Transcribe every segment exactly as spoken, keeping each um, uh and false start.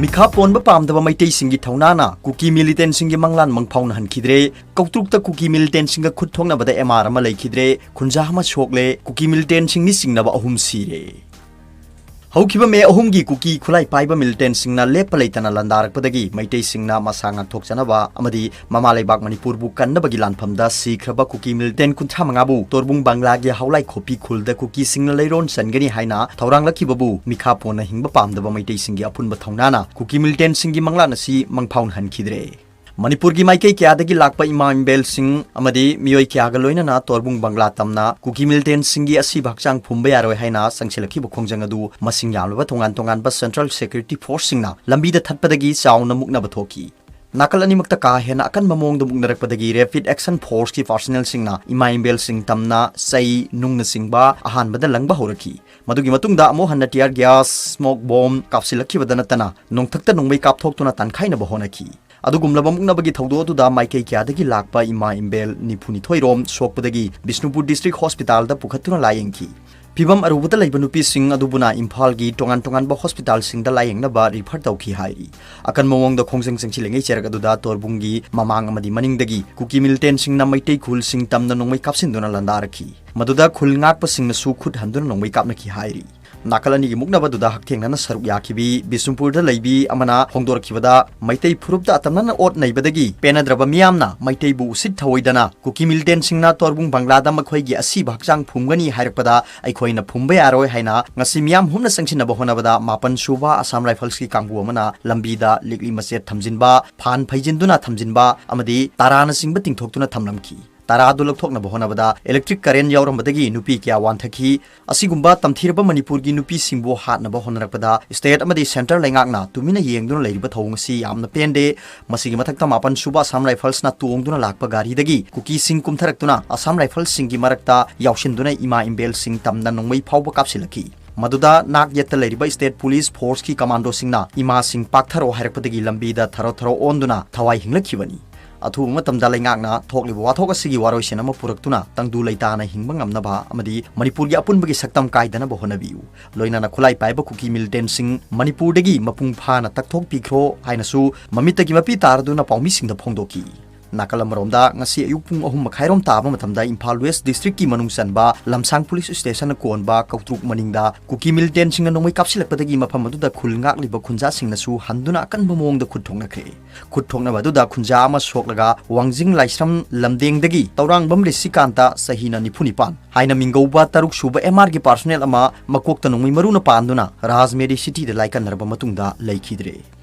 ꯃꯤꯈꯥ ꯄꯣꯟꯕ ꯄꯥꯝꯗꯕ ꯃꯩꯇꯩꯁꯤꯡꯒꯤ ꯊꯧꯅꯥꯅ ꯀꯨꯀꯤ ꯃꯤꯂꯤꯇꯦꯟꯁꯤꯡꯒꯤ ꯃꯪꯂꯥꯟ ꯃꯪꯐꯥꯎꯅꯍꯟꯈꯤꯗ꯭ꯔꯦ꯫ ꯀꯧꯇ꯭ꯔꯨꯛꯇ ꯀꯨꯀꯤ ꯃꯤꯂꯤꯇꯦꯟꯁꯤꯡꯒ ꯈꯨꯠ ꯊꯣꯛꯅꯕꯗ ꯑꯦꯝ ꯑꯥꯔ ꯑꯃ ꯂꯩꯈꯤꯗ꯭ꯔꯦ꯫ ꯈꯨꯟꯖꯥ ꯑꯃ ꯁꯣꯛꯂꯦ꯫ ꯀꯨꯀꯤ ꯃꯤꯂꯤꯇꯦꯟꯁꯤꯡꯅꯤ ꯆꯤꯡꯅꯕ ꯑꯍꯨꯝ ꯁꯤꯔꯦ꯫ ꯍꯧꯈꯤꯕ ꯃꯦ ꯑꯍꯨꯝꯒꯤ ꯀꯨꯀꯤ ꯈꯨꯠꯂꯥꯏ ꯄꯥꯏꯕ ꯃꯤꯂꯤꯇꯦꯟꯁꯤꯡꯅ ꯂꯦꯞꯄ ꯂꯩꯇꯅ ꯂꯥꯟꯗꯥꯔꯛꯄꯗꯒꯤ ꯃꯩꯇꯩꯁꯤꯡꯅ ꯃꯁꯥ ꯉꯥꯛꯊꯣꯛꯆꯅꯕ ꯑꯃꯗꯤ ꯃꯃꯥ ꯂꯩꯕꯥꯛ ꯃꯅꯤꯄꯨꯔꯕꯨ ꯀꯟꯅꯕꯒꯤ ꯂꯥꯟꯐꯝꯗ ꯁꯤꯈ꯭ꯔꯕ ꯀꯨꯀꯤ ꯃꯤꯂꯤꯇꯦꯟ ꯀꯨꯟꯊ꯭ꯔꯥ ꯃꯉꯥꯕꯨ ꯇꯣꯔꯕꯨꯡ ꯕꯪꯂꯥꯒꯤ ꯍꯥꯎꯂꯥꯏ ꯈꯣꯄꯤ ꯈꯨꯜꯗ ꯀꯨꯀꯤꯁꯤꯡꯅ ꯂꯩꯔꯣꯟ ꯆꯟꯒꯅꯤ ꯍꯥꯏꯅ ꯊꯧꯔꯥꯡꯂꯛꯈꯤꯕꯕꯨ ꯃꯤꯈꯥ ꯄꯣꯟꯅ ꯍꯤꯡꯕ ꯄꯥꯝꯗꯕ ꯃꯩꯇꯩꯁꯤꯡꯒꯤ ꯑꯄꯨꯟꯕ ꯊꯧꯅꯥꯅ ꯀꯨꯀꯤ ꯃꯤꯂꯤꯇꯦꯟꯁꯤꯡꯒꯤ ꯃꯪꯂꯥꯟ ꯑꯁꯤ ꯃꯪꯐꯥꯎꯅꯍꯟꯈꯤꯗ꯭ꯔꯦ꯫ ꯃꯅꯤꯄꯨꯔꯒꯤ ꯃꯥꯏꯀꯩ ꯀꯌꯥꯗꯒꯤ ꯂꯥꯛꯄ ꯏꯃꯥ ꯏꯝꯕꯦꯜꯁꯤꯡ ꯑꯃꯗꯤ ꯃꯤꯑꯣꯏ ꯀꯌꯥꯒ ꯂꯣꯏꯅꯅ ꯇꯣꯔꯕꯨꯡ ꯕꯪꯂꯥ ꯇꯝꯅ ꯀꯨꯀꯤ ꯃꯤꯂꯤꯇꯦꯟꯁꯤꯡꯒꯤ ꯑꯁꯤꯕ ꯍꯛꯆꯥꯡ ꯐꯨꯝꯕ ꯌꯥꯔꯣꯏ ꯍꯥꯏꯅ ꯆꯪꯁꯤꯜꯂꯛꯈꯤꯕ ꯈꯣꯡꯖꯪ ꯑꯗꯨ ꯃꯁꯤꯡ ꯌꯥꯝꯂꯕ ꯇꯣꯉꯥꯟ ꯇꯣꯉꯥꯟꯕ ꯁꯦꯟꯇ꯭ꯔꯦꯜ ꯁꯦꯀ꯭ꯌꯨꯔꯤꯇꯤ ꯐꯣꯔꯁꯁꯤꯡꯅ ꯂꯝꯕꯤꯗ ꯊꯠꯄꯗꯒꯤ ꯆꯥꯎꯅ ꯃꯨꯛꯅꯕ ꯊꯣꯛꯈꯤ꯫ ꯅꯥꯀꯜ ꯑꯅꯤꯃꯛꯇ ꯀꯥ ꯍꯦꯟꯅ ꯑꯀꯟꯕ ꯃꯑꯣꯡꯗ ꯃꯨꯛꯅꯔꯛꯄꯗꯒꯤ ꯔꯦꯄꯤꯗ ꯑꯦꯛꯁꯟ ꯐꯣꯔꯁꯀꯤ ꯄꯥꯔꯁꯅꯦꯜꯁꯤꯡꯅ ꯏꯃꯥ ꯏꯝꯕꯦꯜꯁꯤꯡ ꯇꯝꯅ ꯆꯩ, ꯅꯨꯡꯅꯆꯤꯡꯕ ꯑꯍꯥꯟꯕꯗ ꯂꯪꯕ ꯍꯧꯔꯛꯈꯤ꯫ ꯃꯗꯨꯒꯤ ꯃꯇꯨꯡꯗ ꯑꯃꯨꯛ ꯍꯟꯅ ꯇꯤꯌꯥꯔ ꯒ꯭ꯌꯥꯁ, ꯁ꯭ꯃꯣꯛ ꯕꯣꯝ ꯀꯥꯞꯁꯤꯜꯂꯛꯈꯤꯕꯗ ꯅꯠꯇꯅ ꯅꯣꯡꯊꯛꯇ ꯅꯣꯡꯃꯩ ꯀꯥꯞꯊꯣꯛꯇꯨꯅ ꯇꯥꯟꯈꯥꯏꯅꯕ ꯍꯣꯠꯅꯈꯤ꯫ ꯑꯗꯨꯒꯨꯝꯂꯕ ꯃꯨꯛꯅꯕꯒꯤ ꯊꯧꯗꯣꯛ ꯑꯗꯨꯗ ꯃꯥꯏꯀꯩ ꯀꯌꯥꯗꯒꯤ ꯂꯥꯛꯄ ꯏꯃꯥ ꯏꯝꯕꯦꯜ ꯅꯤꯐꯨ ꯅꯤꯊꯣꯏ ꯔꯣꯝ ꯁꯣꯛꯄꯗꯒꯤ ꯕꯤꯁꯅꯨꯄꯨꯔ ꯗꯤꯁꯇ꯭ꯔꯤꯛ ꯍꯣꯁꯄꯤꯇꯥꯜꯗ ꯄꯨꯈꯠꯇꯨꯅ ꯂꯥꯌꯦꯡꯈꯤ꯫ ꯐꯤꯚꯝ ꯑꯔꯨꯕꯗ ꯂꯩꯕ ꯅꯨꯄꯤꯁꯤꯡ ꯑꯗꯨꯕꯨꯅ ꯏꯝꯐꯥꯜꯒꯤ ꯇꯣꯉꯥꯟ ꯇꯣꯉꯥꯟꯕ ꯍꯣꯁꯄꯤꯇꯥꯜꯁꯤꯡꯗ ꯂꯥꯌꯦꯡꯅꯕ ꯔꯤꯐꯔ ꯇꯧꯈꯤ ꯍꯥꯏꯔꯤ꯫ ꯑꯀꯟꯕ ꯃꯑꯣꯡꯗ ꯈꯣꯡꯖꯪ ꯆꯪꯁꯤꯜꯂꯤꯉꯩ ꯆꯩꯔꯛ ꯑꯗꯨꯗ ꯇꯣꯔꯕꯨꯡꯒꯤ ꯃꯃꯥꯡ ꯑꯃꯗꯤ ꯃꯅꯤꯡꯗꯒꯤ ꯀꯨꯀꯤ ꯃꯤꯂꯤꯇꯦꯟꯁꯤꯡꯅ ꯃꯩꯇꯩ ꯈꯨꯜꯁꯤꯡ ꯇꯝꯅ ꯅꯣꯡꯃꯩ ꯀꯥꯞꯁꯤꯟꯗꯨꯅ ꯂꯥꯟꯗꯥꯔꯛꯈꯤ꯫ ꯃꯗꯨꯗ ꯈꯨꯜ ꯉꯥꯛꯄꯁꯤꯡꯅꯁꯨ ꯈꯨꯠ ꯍꯟꯗꯨꯅ ꯅꯣꯡꯃꯩ ꯀꯥꯞꯅꯈꯤ ꯍꯥꯏꯔꯤ꯫ ꯅꯥꯀꯜ ꯑꯅꯤꯒꯤ ꯃꯨꯛꯅꯕꯗꯨꯗ ꯍꯛꯊꯦꯡꯅꯅ ꯁꯔꯨꯛ ꯌꯥꯈꯤꯕꯤ ꯕꯤꯁꯅꯨꯄꯨꯔꯗ ꯂꯩꯕꯤ ꯑꯃꯅ ꯐꯣꯡꯗꯣꯔꯛꯈꯤꯕꯗ, ꯃꯩꯇꯩ ꯐꯨꯔꯨꯞꯇ ꯑꯇꯝꯅꯅ ꯑꯣꯠ ꯅꯩꯕꯗꯒꯤ ꯄꯦꯟꯅꯗ꯭ꯔꯕ ꯃꯤꯌꯥꯝꯅ ꯃꯩꯇꯩꯕꯨ ꯎꯁꯤꯠ ꯊꯑꯣꯏꯗꯅ ꯀꯨꯀꯤ ꯃꯤꯂꯤꯇꯦꯟꯁꯤꯡꯅ ꯇꯣꯔꯕꯨꯡ ꯕꯪꯂꯥꯗ ꯃꯈꯣꯏꯒꯤ ꯑꯁꯤꯕ ꯍꯛꯆꯥꯡ ꯐꯨꯝꯒꯅꯤ ꯍꯥꯏꯔꯛꯄꯗ ꯑꯩꯈꯣꯏꯅ ꯐꯨꯝꯕ ꯌꯥꯔꯣꯏ ꯍꯥꯏꯅ ꯉꯁꯤ ꯃꯤꯌꯥꯝ ꯍꯨꯝꯅ ꯆꯪꯁꯤꯟꯅꯕ ꯍꯣꯠꯅꯕꯗ ꯃꯥꯄꯟ ꯁꯨꯕ ꯑꯁꯥꯝ ꯔꯥꯏꯐꯜꯁꯀꯤ ꯀꯥꯡꯕꯨ ꯑꯃꯅ ꯂꯝꯕꯤꯗ ꯂꯤꯛꯂꯤ ꯃꯆꯦꯠ ꯊꯝꯖꯤꯟꯕ, ꯐꯥꯟ ꯐꯩꯖꯤꯟꯗꯨꯅ ꯊꯝꯖꯤꯟꯕ ꯑꯃꯗꯤ ꯇꯔꯥꯅꯆꯤꯡꯕ ꯇꯤꯡꯊꯣꯛꯇꯨꯅ ꯊꯝꯂꯝꯈꯤ꯫ ꯇꯔꯥꯗꯨ ꯂꯧꯊꯣꯛꯅꯕ ꯍꯣꯠꯅꯕꯗ ꯏꯂꯦꯛꯇ꯭ꯔꯤꯛ ꯀꯔꯦꯟ ꯌꯥꯎꯔꯝꯕꯗꯒꯤ ꯅꯨꯄꯤ ꯀꯌꯥ ꯋꯥꯟꯊꯈꯤ꯫ ꯑꯁꯤꯒꯨꯝꯕ ꯇꯝꯊꯤꯔꯕ ꯃꯅꯤꯄꯨꯔꯒꯤ ꯅꯨꯄꯤꯁꯤꯡꯕꯨ ꯍꯥꯠꯅꯕ ꯍꯣꯠꯅꯔꯛꯄꯗ ꯁ꯭ꯇꯦꯠ ꯑꯃꯗꯤ ꯁꯦꯟꯇꯔ ꯂꯩꯉꯥꯛꯅ ꯇꯨꯃꯤꯟꯅ ꯌꯦꯡꯗꯨꯅ ꯂꯩꯔꯤꯕ ꯊꯧꯑꯣꯡ ꯑꯁꯤ ꯌꯥꯝꯅ ꯄꯦꯟꯗꯦ꯫ ꯃꯁꯤꯒꯤ ꯃꯊꯛꯇ ꯃꯥꯄꯟ ꯁꯨꯕ ꯑꯁꯥꯝ ꯔꯥꯏꯐꯜꯁꯅ ꯇꯣꯡꯗꯨꯅ ꯂꯥꯛꯄ ꯒꯥꯔꯤꯗꯒꯤ ꯀꯨꯀꯤꯁꯤꯡ ꯀꯨꯝꯊꯔꯛꯇꯨꯅ ꯑꯁꯥꯝ ꯔꯥꯏꯐꯜꯁꯤꯡꯒꯤ ꯃꯔꯛꯇ ꯌꯥꯎꯁꯤꯟꯗꯨꯅ ꯏꯃꯥ ꯏꯝꯕꯦꯜꯁꯤꯡ ꯇꯝꯅ ꯅꯣꯡꯃꯩ ꯐꯥꯎꯕ ꯀꯥꯞꯁꯤꯜꯂꯛꯈꯤ꯫ ꯃꯗꯨꯗ ꯅꯥꯛ ꯌꯦꯠꯇ ꯂꯩꯔꯤꯕ ꯁ꯭ꯇꯦꯠ ꯄꯨꯂꯤꯁ ꯐꯣꯔꯁꯀꯤ ꯀꯃꯥꯟꯗꯣꯁꯤꯡꯅ ꯏꯃꯥꯁꯤꯡ ꯄꯥꯛꯊꯔꯣ ꯍꯥꯏꯔꯛꯄꯗꯒꯤ ꯂꯝꯕꯤꯗ ꯊꯔꯣ ꯊꯔꯣ ꯑꯣꯟꯗꯨꯅ ꯊꯋꯥꯏ ꯍꯤꯡꯂꯛꯈꯤꯕꯅꯤ꯫ ꯑꯊꯨꯕ ꯃꯇꯝꯗ ꯂꯩꯉꯥꯛꯅ ꯊꯣꯛꯂꯤꯕ ꯋꯥꯊꯣꯛ ꯑꯁꯤꯒꯤ ꯋꯥꯔꯣꯏꯁꯤꯟ ꯑꯃ ꯄꯨꯔꯛꯇꯨꯅ ꯇꯪꯗꯨ ꯂꯩꯇꯥꯅ ꯍꯤꯡꯕ ꯉꯝꯅꯕ ꯑꯃꯗꯤ ꯃꯅꯤꯄꯨꯔꯒꯤ ꯑꯄꯨꯟꯕꯒꯤ ꯁꯛꯇꯝ ꯀꯥꯏꯗꯅꯕ ꯍꯣꯠꯅꯕꯤꯌꯨ꯫ ꯂꯣꯏꯅꯅ ꯈꯨꯠꯂꯥꯏ ꯄꯥꯏꯕ ꯀꯨꯀꯤ ꯃꯤꯂꯤꯇꯦꯟꯁꯤꯡ ꯃꯅꯤꯄꯨꯔꯗꯒꯤ ꯃꯄꯨꯡ ꯐꯥꯅ ꯇꯛꯊꯣꯛꯄꯤꯈ꯭ꯔꯣ ꯍꯥꯏꯅꯁꯨ ꯃꯃꯤꯠꯇꯒꯤ ꯃꯄꯤ ꯇꯥꯔꯗꯨꯅ ꯄꯥꯎꯃꯤꯁꯤꯡꯗ ꯐꯣꯡꯗꯣꯛꯈꯤ꯫ ꯅꯥꯀꯜ ꯑꯃꯔꯣꯝꯗ, ꯉꯁꯤ ꯑꯌꯨꯛ ꯄꯨꯡ ꯑꯍꯨꯝ ꯃꯈꯥꯏꯔꯣꯝ ꯇꯥꯕ ꯃꯇꯝꯗ ꯏꯝꯐꯥꯜ ꯋꯦꯁ ꯗꯤꯁꯇ꯭ꯔꯤꯛꯀꯤ ꯃꯅꯨꯡ ꯆꯟꯕ ꯂꯝꯁꯥꯡ ꯄꯨꯂꯤꯁ ꯁ꯭ꯇꯦꯁꯟꯅ ꯀꯣꯟꯕ ꯀꯧꯇ꯭ꯔꯨꯛ ꯃꯅꯤꯡꯗ ꯀꯨꯀꯤ ꯃꯤꯂꯤꯇꯦꯟꯁꯤꯡꯅ ꯅꯣꯡꯃꯩ ꯀꯥꯞꯁꯤꯜꯂꯛꯄꯗꯒꯤ ꯃꯐꯝ ꯑꯗꯨꯗ ꯈꯨꯜ ꯉꯥꯛꯂꯤꯕ ꯈꯨꯟꯖꯥꯁꯤꯡꯅꯁꯨ ꯍꯟꯗꯨꯅ ꯑꯀꯟꯕ ꯃꯑꯣꯡꯗ ꯈꯨꯠ ꯊꯣꯛꯅꯈ꯭ꯔꯦ꯫ ꯈꯨꯠ ꯊꯣꯛꯅꯕ ꯑꯗꯨꯗ ꯈꯨꯟꯖꯥ ꯑꯃ ꯁꯣꯛꯂꯒ ꯋꯥꯡꯖꯤꯡ ꯂꯥꯏꯁ꯭ꯔꯝ ꯂꯝꯗꯦꯡꯗꯒꯤ ꯇꯧꯔꯥꯡꯕꯝ ꯔꯤꯁꯤꯀꯥꯟꯇ, ꯆꯍꯤꯅ ꯅꯤꯐꯨ ꯅꯤꯄꯥꯟ ꯍꯥꯏꯅ ꯃꯤꯡꯒꯧꯕ ꯇꯔꯨꯛ ꯁꯨꯕ ꯑꯦꯝ ꯑꯥꯔꯒꯤ ꯄꯥꯔꯁꯣꯅꯦꯜ ꯑꯃ ꯃꯀꯣꯛꯇ ꯅꯣꯡꯃꯩ ꯃꯔꯨꯅ ꯄꯥꯟꯗꯨꯅ ꯔꯥꯖꯃꯦꯔꯤ ꯁꯤꯇꯤꯗ ꯂꯥꯏꯀꯠꯅꯔꯕ ꯃꯇꯨꯡꯗ ꯂꯩꯈꯤꯗ꯭ꯔꯦ꯫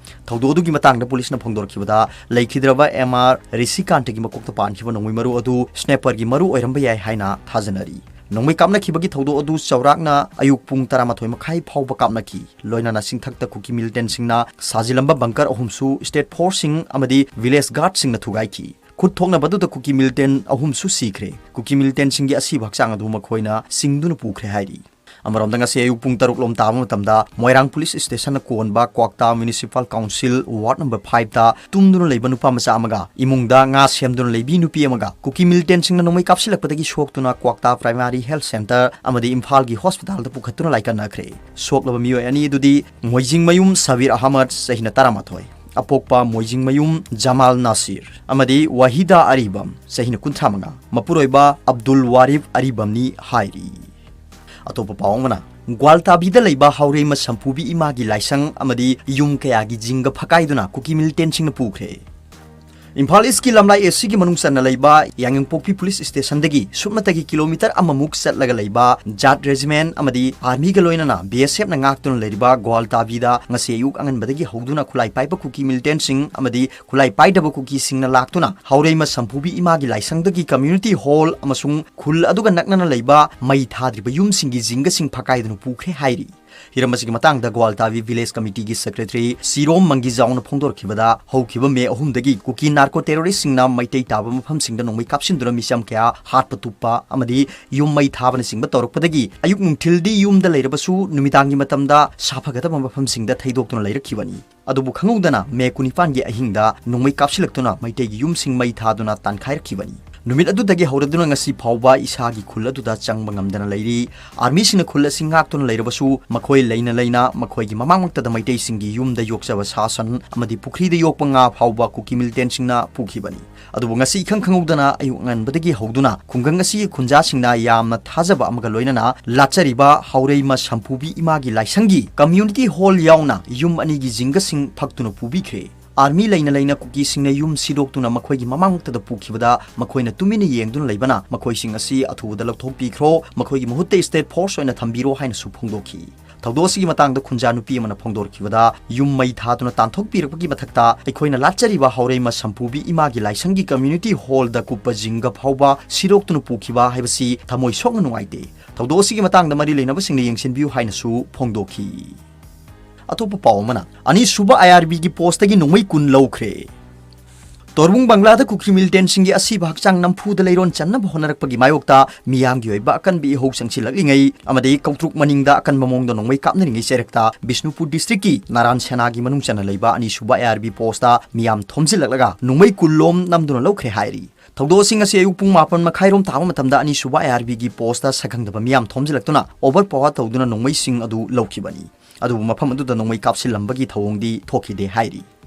ꯊꯧꯗꯣꯛ ꯑꯗꯨꯒꯤ ꯃꯇꯥꯡꯗ ꯄꯨꯂꯤꯁꯅ ꯐꯣꯡꯗꯣꯔꯛꯈꯤꯕꯗ, ꯂꯩꯈꯤꯗ꯭ꯔꯕ ꯑꯦꯝ ꯑꯥꯔ ꯔꯤꯁꯤꯀꯥꯟꯇꯒꯤ ꯃꯀꯣꯛꯇ ꯄꯥꯟꯈꯤꯕ ꯅꯣꯡꯃꯩ ꯃꯔꯨ ꯑꯗꯨ ꯁ꯭ꯅꯦꯄꯔꯒꯤ ꯃꯔꯨ ꯑꯣꯏꯔꯝꯕ ꯌꯥꯏ ꯍꯥꯏꯅ ꯊꯥꯖꯅꯔꯤ꯫ ꯅꯣꯡꯃꯩ ꯀꯥꯞꯅꯈꯤꯕꯒꯤ ꯊꯧꯗꯣꯛ ꯑꯗꯨ ꯆꯥꯎꯔꯥꯛꯅ ꯑꯌꯨꯛ ꯄꯨꯡ ꯇꯔꯥꯃꯥꯊꯣꯏ ꯃꯈꯥꯏ ꯐꯥꯎꯕ ꯀꯥꯞꯅꯈꯤ꯫ ꯂꯣꯏꯅꯅ ꯆꯤꯡꯊꯛꯇ ꯀꯨꯀꯤ ꯃꯤꯂꯤꯇꯦꯟꯁꯤꯡꯅ ꯁꯥꯖꯤꯜꯂꯝꯕ ꯕꯪꯀꯔ ꯑꯍꯨꯝꯁꯨ ꯁ꯭ꯇꯦꯠ ꯐꯣꯔꯁꯁꯤꯡ ꯑꯃꯗꯤ ꯚꯤꯂꯦꯖ ꯒꯥꯔꯗꯁꯤꯡꯅ ꯊꯨꯒꯥꯏꯈꯤ꯫ ꯈꯨꯠ ꯊꯣꯛꯅꯕꯗꯨꯗ ꯀꯨꯀꯤ ꯃꯤꯂꯤꯇꯦꯟ ꯑꯍꯨꯝꯁꯨ ꯁꯤꯈ꯭ꯔꯦ꯫ ꯀꯨꯀꯤ ꯃꯤꯂꯤꯇꯦꯟꯁꯤꯡꯒꯤ ꯑꯁꯤꯕ ꯍꯛꯆꯥꯡ ꯑꯗꯨ ꯃꯈꯣꯏꯅ ꯆꯤꯡꯗꯨꯅ ꯄꯨꯈ꯭ꯔꯦ ꯍꯥꯏꯔꯤ꯫ ꯑꯃꯔꯣꯝꯗ, ꯉꯁꯤ ꯑꯌꯨꯛ ꯄꯨꯡ ꯇꯔꯨꯛ ꯂꯣꯝ ꯇꯥꯕ ꯃꯇꯝꯗ ꯃꯣꯏꯔꯥꯡ ꯄꯨꯂꯤꯁ ꯁ꯭ꯇꯦꯁꯟꯅ ꯀꯣꯟꯕ ꯀ꯭ꯋꯥꯛꯇꯥ ꯃ꯭ꯌꯨꯅꯤꯁꯤꯄꯥꯜ ꯀꯥꯎꯟꯁꯤꯜ ꯋꯥꯔꯗ ꯅꯝꯕꯔ ꯐꯥꯏꯚꯇ ꯇꯨꯝꯗꯨꯅ ꯂꯩꯕ ꯅꯨꯄꯥ ꯃꯆꯥ ꯑꯃꯒ ꯏꯃꯨꯡꯗ ꯉꯥ ꯁꯦꯝꯗꯨꯅ ꯂꯩꯕꯤ ꯅꯨꯄꯤ ꯑꯃꯒ ꯀꯨꯀꯤ ꯃꯤꯂꯤꯇꯦꯟꯁꯤꯡꯅ ꯅꯣꯡꯃꯩ ꯀꯥꯞꯁꯤꯜꯂꯛꯄꯗꯒꯤ ꯁꯣꯛꯇꯨꯅ ꯀ꯭ꯋꯥꯛꯇꯥ ꯄ꯭ꯔꯥꯏꯃꯥꯔꯤ ꯍꯦꯜꯊ ꯁꯦꯟꯇꯔ ꯑꯃꯗꯤ ꯏꯝꯐꯥꯜꯒꯤ ꯍꯣꯁꯄꯤꯇꯥꯜꯗ ꯄꯨꯈꯠꯇꯨꯅ ꯂꯥꯏꯀꯠꯅꯈ꯭ꯔꯦ꯫ ꯁꯣꯛꯂꯕ ꯃꯤꯑꯣꯏ ꯑꯅꯤ ꯑꯗꯨꯗꯤ ꯃꯣꯏꯖꯤꯡꯃꯌꯨꯝ ꯁꯕꯤꯔ ꯑꯍꯃꯗ, ꯆꯍꯤꯅ ꯇꯔꯥꯃꯥꯊꯣꯏ, ꯑꯄꯣꯛꯄ ꯃꯣꯏꯖꯤꯡꯃꯌꯨꯝ ꯖꯃꯥꯜ ꯅꯥꯁꯤꯔ ꯑꯃꯗꯤ ꯋꯥꯍꯤꯗꯥ ꯑꯔꯤꯕꯝ, ꯆꯍꯤꯅ ꯀꯨꯟꯊ꯭ꯔꯥ ꯃꯉꯥ, ꯃꯄꯨꯔꯣꯏꯕ ꯑꯕꯗꯨꯜ ꯋꯥꯔꯤꯐ ꯑꯔꯤꯕꯝꯅꯤ ꯍꯥꯏꯔꯤ꯫ ꯑꯇꯣꯞꯄ ꯄꯥꯎ ꯑꯃꯅ, ꯒ꯭ꯋꯥꯜꯇꯥꯕꯤꯗ ꯂꯩꯕ ꯍꯥꯎꯔꯩꯃ ꯁꯝꯄꯨꯕꯤ ꯏꯃꯥꯒꯤ ꯂꯥꯏꯁꯪ ꯑꯃꯗꯤ ꯌꯨꯝ ꯀꯌꯥꯒꯤ ꯖꯤꯡꯒ ꯐꯛꯀꯥꯏꯗꯨꯅ ꯀꯨꯀꯤ ꯃꯤꯂꯤꯇꯦꯟꯁꯤꯡꯅ ꯄꯨꯈ꯭ꯔꯦ꯫ ꯏꯝꯐꯥꯜ ꯏꯁꯀꯤ ꯂꯝꯂꯥꯏ ꯑꯦꯁꯤꯒꯤ ꯃꯅꯨꯡ ꯆꯟꯅ ꯂꯩꯕ ꯌꯥꯉꯪꯄꯣꯛꯄꯤ ꯄꯨꯂꯤꯁ ꯁ꯭ꯇꯦꯁꯟꯗꯒꯤ ꯁꯨꯞꯅꯇꯒꯤ ꯀꯤꯂꯣꯃꯤꯇꯔ ꯑꯃꯃꯨꯛ ꯆꯠꯂꯒ ꯂꯩꯕ ꯖꯥꯠ ꯔꯦꯖꯤꯃꯦꯟ ꯑꯃꯗꯤ ꯑꯥꯔꯃꯤꯒ ꯂꯣꯏꯅꯅ ꯕꯤ ꯑꯦꯁ ꯑꯦꯐꯅ ꯉꯥꯛꯇꯨꯅ ꯂꯩꯔꯤꯕ ꯒ꯭ꯋꯥꯜꯇꯥꯕꯤꯗ ꯉꯁꯤ ꯑꯌꯨꯛ ꯑꯉꯟꯕꯗꯒꯤ ꯍꯧꯗꯨꯅ ꯈꯨꯠꯂꯥꯏ ꯄꯥꯏꯕ ꯀꯨꯀꯤ ꯃꯤꯂꯤꯇꯦꯟꯁꯤꯡ ꯑꯃꯗꯤ ꯈꯨꯠꯂꯥꯏ ꯄꯥꯏꯗꯕ ꯀꯨꯀꯤꯁꯤꯡꯅ ꯂꯥꯛꯇꯨꯅ ꯍꯥꯎꯔꯩꯃ ꯁꯝꯄꯨꯕꯤ ꯏꯃꯥꯒꯤ ꯂꯥꯏꯁꯪꯗꯒꯤ ꯀꯝꯃ꯭ꯌꯨꯅꯤꯇꯤ ꯍꯣꯜ ꯑꯃꯁꯨꯡ ꯈꯨꯜ ꯑꯗꯨꯒ ꯅꯛꯅꯅ ꯂꯩꯕ ꯃꯩ ꯊꯥꯗ꯭ꯔꯤꯕ ꯌꯨꯝꯁꯤꯡꯒꯤ ꯖꯤꯡꯒꯁꯤꯡ ꯐꯛꯀꯥꯏꯗꯨꯅ ꯄꯨꯈ꯭ꯔꯦ ꯍꯥꯏꯔꯤ꯫ ꯍꯤꯔꯝ ꯑꯁꯤꯒꯤ ꯃꯇꯥꯡꯗ ꯒ꯭ꯋꯥꯜꯇꯥꯕꯤ ꯚꯤꯂꯦꯖ ꯀꯃꯤꯇꯤꯒꯤ ꯁꯦꯀ꯭ꯔꯦꯇꯔꯤ ꯁꯤꯔꯣꯝ ꯃꯪꯒꯤꯖꯥꯎꯅ ꯐꯣꯡꯗꯣꯔꯛꯈꯤꯕꯗ, ꯍꯧꯈꯤꯕ ꯃꯦ ꯑꯍꯨꯝꯗꯒꯤ ꯀꯨꯀꯤ ꯅꯥꯔꯀꯣ ꯇꯦꯔꯣꯔꯤꯁꯁꯤꯡꯅ ꯃꯩꯇꯩ ꯇꯥꯕ ꯃꯐꯝꯁꯤꯡꯗ ꯅꯣꯡꯃꯩ ꯀꯥꯞꯁꯤꯟꯗꯨꯅ ꯃꯤꯆꯝ ꯀꯌꯥ ꯍꯥꯠꯄ ꯇꯨꯞꯄ ꯑꯃꯗꯤ ꯌꯨꯝ ꯃꯩ ꯊꯥꯕꯅꯆꯤꯡꯕ ꯇꯧꯔꯛꯄꯗꯒꯤ, ꯑꯌꯨꯛ ꯅꯨꯡꯊꯤꯜꯗꯤ ꯌꯨꯝꯗ ꯂꯩꯔꯕꯁꯨ ꯅꯨꯃꯤꯗꯥꯡꯒꯤ ꯃꯇꯝꯗ ꯁꯥꯐꯒꯗꯕ ꯃꯐꯝꯁꯤꯡꯗ ꯊꯩꯗꯣꯛꯇꯨꯅ ꯂꯩꯔꯛꯈꯤꯕꯅꯤ꯫ ꯑꯗꯨꯕꯨ ꯈꯪꯍꯧꯗꯅ ꯃꯦ ꯀꯨꯟꯅꯤꯄꯥꯟꯒꯤ ꯑꯍꯤꯡꯗ ꯅꯣꯡꯃꯩ ꯀꯥꯞꯁꯤꯜꯂꯛꯇꯨꯅ ꯃꯩꯇꯩꯒꯤ ꯌꯨꯝꯁꯤꯡ ꯃꯩ ꯊꯥꯗꯨꯅ ꯇꯥꯟꯈꯥꯏꯔꯛꯈꯤꯕꯅꯤ꯫ ꯅꯨꯃꯤꯠ ꯑꯗꯨꯗꯒꯤ ꯍꯧꯔꯗꯨꯅ ꯉꯁꯤ ꯐꯥꯎꯕ ꯏꯁꯥꯒꯤ ꯈꯨꯜ ꯑꯗꯨꯗ ꯆꯪꯕ ꯉꯝꯗꯅ ꯂꯩꯔꯤ꯫ ꯑꯥꯔꯃꯤꯁꯤꯡꯅ ꯈꯨꯜ ꯑꯁꯤ ꯉꯥꯛꯇꯨꯅ ꯂꯩꯔꯕꯁꯨ, ꯃꯈꯣꯏ ꯂꯩꯅ ꯂꯩꯅ ꯃꯈꯣꯏꯒꯤ ꯃꯃꯥꯡꯃꯛꯇꯗ ꯃꯩꯇꯩꯁꯤꯡꯒꯤ ꯌꯨꯝꯗ ꯌꯣꯛꯆꯕ ꯁꯥ ꯁꯟ ꯑꯃꯗꯤ ꯄꯨꯈ꯭ꯔꯤꯗ ꯌꯣꯛꯄ ꯉꯥ ꯐꯥꯎꯕ ꯀꯨꯀꯤ ꯃꯤꯂꯤꯇꯦꯟꯁꯤꯡꯅ ꯄꯨꯈꯤꯕꯅꯤ꯫ ꯑꯗꯨꯕꯨ ꯉꯁꯤ ꯏꯈꯪ ꯈꯪꯍꯧꯗꯅ ꯑꯌꯨꯛ ꯑꯉꯟꯕꯗꯒꯤ ꯍꯧꯗꯨꯅ ꯈꯨꯡꯒꯪ ꯑꯁꯤꯒꯤ ꯈꯨꯟꯖꯥꯁꯤꯡꯅ ꯌꯥꯝꯅ ꯊꯥꯖꯕ ꯑꯃꯒ ꯂꯣꯏꯅꯅ ꯂꯥꯠꯆꯔꯤꯕ ꯍꯥꯎꯔꯩꯃ ꯁꯝꯄꯨꯕꯤ ꯏꯃꯥꯒꯤ ꯂꯥꯏꯁꯪꯒꯤ ꯀꯝꯃ꯭ꯌꯨꯅꯤꯇꯤ ꯍꯣꯜ ꯌꯥꯎꯅ ꯌꯨꯝ ꯑꯅꯤꯒꯤ ꯖꯤꯡꯒꯁꯤꯡ ꯐꯛꯇꯨꯅ ꯄꯨꯕꯤꯈ꯭ꯔꯦ꯫ ꯑꯥꯔꯃꯤ ꯂꯩꯅ ꯂꯩꯅ ꯀꯨꯀꯤꯁꯤꯡꯅ ꯌꯨꯝ ꯁꯤꯗꯣꯛꯇꯨꯅ ꯃꯈꯣꯏꯒꯤ ꯃꯃꯥꯡꯃꯛꯇꯗ ꯄꯨꯈꯤꯕꯗ ꯃꯈꯣꯏꯅ ꯇꯨꯃꯤꯟꯅ ꯌꯦꯡꯗꯨꯅ ꯂꯩꯕꯅ ꯃꯈꯣꯏꯁꯤꯡ ꯑꯁꯤ ꯑꯊꯨꯕꯗ ꯂꯧꯊꯣꯛꯄꯤꯈ꯭ꯔꯣ, ꯃꯈꯣꯏꯒꯤ ꯃꯍꯨꯠꯇ ꯁ꯭ꯇꯦꯠ ꯐꯣꯔꯁ ꯑꯣꯏꯅ ꯊꯝꯕꯤꯔꯣ ꯍꯥꯏꯅꯁꯨ ꯐꯣꯡꯗꯣꯛꯈꯤ꯫ ꯊꯧꯗꯣꯛ ꯑꯁꯤꯒꯤ ꯃꯇꯥꯡꯗ ꯈꯨꯟꯖꯥ ꯅꯨꯄꯤ ꯑꯃꯅ ꯐꯣꯡꯗꯣꯔꯛꯈꯤꯕꯗ, ꯌꯨꯝ ꯃꯩ ꯊꯥꯗꯨꯅ ꯇꯥꯟꯊꯣꯛꯄꯤꯔꯛꯄꯒꯤ ꯃꯊꯛꯇ ꯑꯩꯈꯣꯏꯅ ꯂꯥꯠꯆꯔꯤꯕ ꯍꯥꯎꯔꯩꯃ ꯁꯝꯄꯨꯕꯤ ꯏꯃꯥꯒꯤ ꯂꯥꯏꯁꯪꯒꯤ ꯀꯝꯃ꯭ꯌꯨꯅꯤꯇꯤ ꯍꯣꯜꯗ ꯀꯨꯞꯄ ꯖꯤꯡꯒ ꯐꯥꯎꯕ ꯁꯤꯗꯣꯛꯇꯨꯅ ꯄꯨꯈꯤꯕ ꯍꯥꯏꯕꯁꯤ ꯊꯃꯣꯏ ꯁꯣꯛꯅ ꯅꯨꯡꯉꯥꯏꯇꯦ꯫ ꯊꯧꯗꯣꯛ ꯑꯁꯤꯒꯤ ꯃꯇꯥꯡꯗ ꯃꯔꯤ ꯂꯩꯅꯕꯁꯤꯡꯅ ꯌꯦꯡꯁꯤꯟꯕꯤꯌꯨ ꯍꯥꯏꯅꯁꯨ ꯐꯣꯡꯗꯣꯛꯈꯤ꯫ ꯑꯇꯣꯞꯄ ꯄꯥꯎ ꯑꯃꯅ, ꯑꯅꯤꯁꯨꯕ ꯑꯥꯏ ꯑꯥꯔ ꯕꯤꯒꯤ ꯄꯣꯁꯇꯒꯤ ꯅꯣꯡꯃꯩ ꯀꯨꯟ ꯂꯧꯈ꯭ꯔꯦ꯫ ꯇꯣꯔꯕꯨꯡ ꯕꯪꯒ꯭ꯂꯥꯗ ꯀꯨꯀꯤ ꯃꯤꯂꯤꯇꯦꯟꯁꯤꯡꯒꯤ ꯑꯁꯤꯕ ꯍꯛꯆꯥꯡ ꯅꯝꯐꯨꯗ ꯂꯩꯔꯣꯟ ꯆꯟꯅꯕ ꯍꯣꯠꯅꯔꯛꯄꯒꯤ ꯃꯥꯌꯣꯛꯇ ꯃꯤꯌꯥꯝꯒꯤ ꯑꯣꯏꯕ ꯑꯀꯟꯕ ꯏꯍꯧ ꯆꯪꯁꯤꯜꯂꯛꯂꯤꯉꯩ ꯑꯃꯗꯤ ꯀꯧꯇ꯭ꯔꯨꯛ ꯃꯅꯤꯡꯗ ꯑꯀꯟꯕ ꯃꯑꯣꯡꯗ ꯅꯣꯡꯃꯩ ꯀꯥꯞꯅꯔꯤꯉꯩ ꯆꯩꯔꯛꯇ ꯕꯤꯁꯅꯨꯄꯨꯔ ꯗꯤꯁꯇ꯭ꯔꯤꯛꯀꯤ ꯅꯥꯔꯥꯟ ꯁꯦꯅꯥꯒꯤ ꯃꯅꯨꯡ ꯆꯟꯅ ꯂꯩꯕ ꯑꯅꯤꯁꯨꯕ ꯑꯥꯏ ꯑꯥꯔ ꯕꯤ ꯄꯣꯁꯇ ꯃꯤꯌꯥꯝ ꯊꯣꯝꯖꯤꯜꯂꯛꯂꯒ ꯅꯣꯡꯃꯩ ꯀꯨꯟ ꯂꯣꯝ ꯅꯝꯗꯨꯅ ꯂꯧꯈ꯭ꯔꯦ ꯍꯥꯏꯔꯤ꯫ ꯊꯧꯗꯣꯛ ꯑꯁꯤꯡ ꯑꯁꯤ ꯑꯌꯨꯛ ꯄꯨꯡ ꯃꯥꯄꯟ ꯃꯈꯥꯏꯔꯣꯝ ꯇꯥꯕ ꯃꯇꯝꯗ ꯑꯅꯤꯁꯨꯕ ꯑꯥꯏ ꯑꯥꯔ ꯕꯤꯒꯤ ꯄꯣꯁꯇ ꯁꯛꯈꯪꯗꯕ ꯃꯤꯌꯥꯝ ꯊꯣꯝꯖꯤꯜꯂꯛꯇꯨꯅ ꯑꯣꯚꯔ ꯄꯥꯋꯔ ꯇꯧꯗꯨꯅ ꯅꯣꯡꯃꯩꯁꯤꯡ ꯑꯗꯨ ꯂꯧꯈꯤꯕꯅꯤ꯫ ꯑꯗꯨꯕꯨ ꯃꯐꯝ ꯑꯗꯨꯗ ꯅꯣꯡꯃꯩ ꯀꯥꯞꯁꯤꯜꯂꯝꯕꯒꯤ ꯊꯧꯑꯣꯡꯗꯤ ꯊꯣꯛꯈꯤꯗꯦ ꯍꯥꯏꯔꯤ꯫